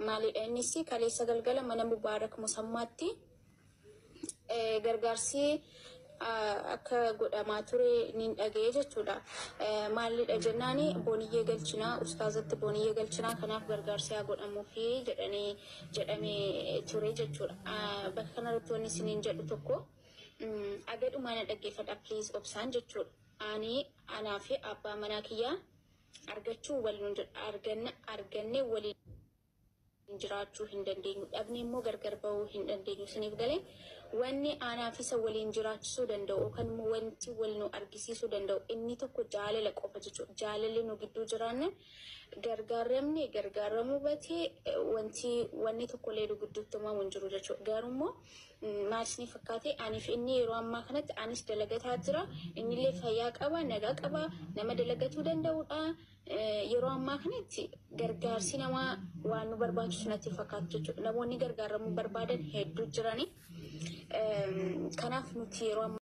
Maalidha innis? Kaleessa galgala mana Mubaarak Musammaatti gargaarsi akka godhamaa ture niin dhaga'e jechuudha. Maalidha jennaani, booniyyee galchinaa, ustaazatti booniyyee galchinaa, kanaaf gargaarsi haa godhamuufi jedhanii jedhamee ture jechuudha. Bakka kanarratti wanni isiniin jedhu tokko, agadhumaa na dhaggeeffadha please, obsaan jechuudha. Ani anaa fi abbaa manaa kiyyaa argachuu wal arganna arganne waliin jiraachuu hin dandeenyu. Dhabne immoo gargar bahuu hin dandeenyu. Isiniif galee? Wanni anaaf isa waliin jiraachisuu danda'u yookaan immoo wanti wal nu argisiisuu danda'u inni tokko jaalala qofa jechuudha. Jaalalli nu gidduu jiraannan, gargaaramne gargaaramuu batee, wanti wanni tokkollee nu gidduutti uumamu hin jiru jechuudha. Garuu immoo maal isinii fakkaate, aniif inni yeroo ammaa kanatti anis dalagataa jira. Innillee fayyaa qaba, nagaa qaba, nama dalagatuu danda'udha. Yeroo ammaa kanatti gargaarsi namaa waan nu barbaachisu natti fakkaatu jechuudha. Namoonni gargaaramuu barbaadan hedduu jirani. Kanaaf nuti yeroo ammaa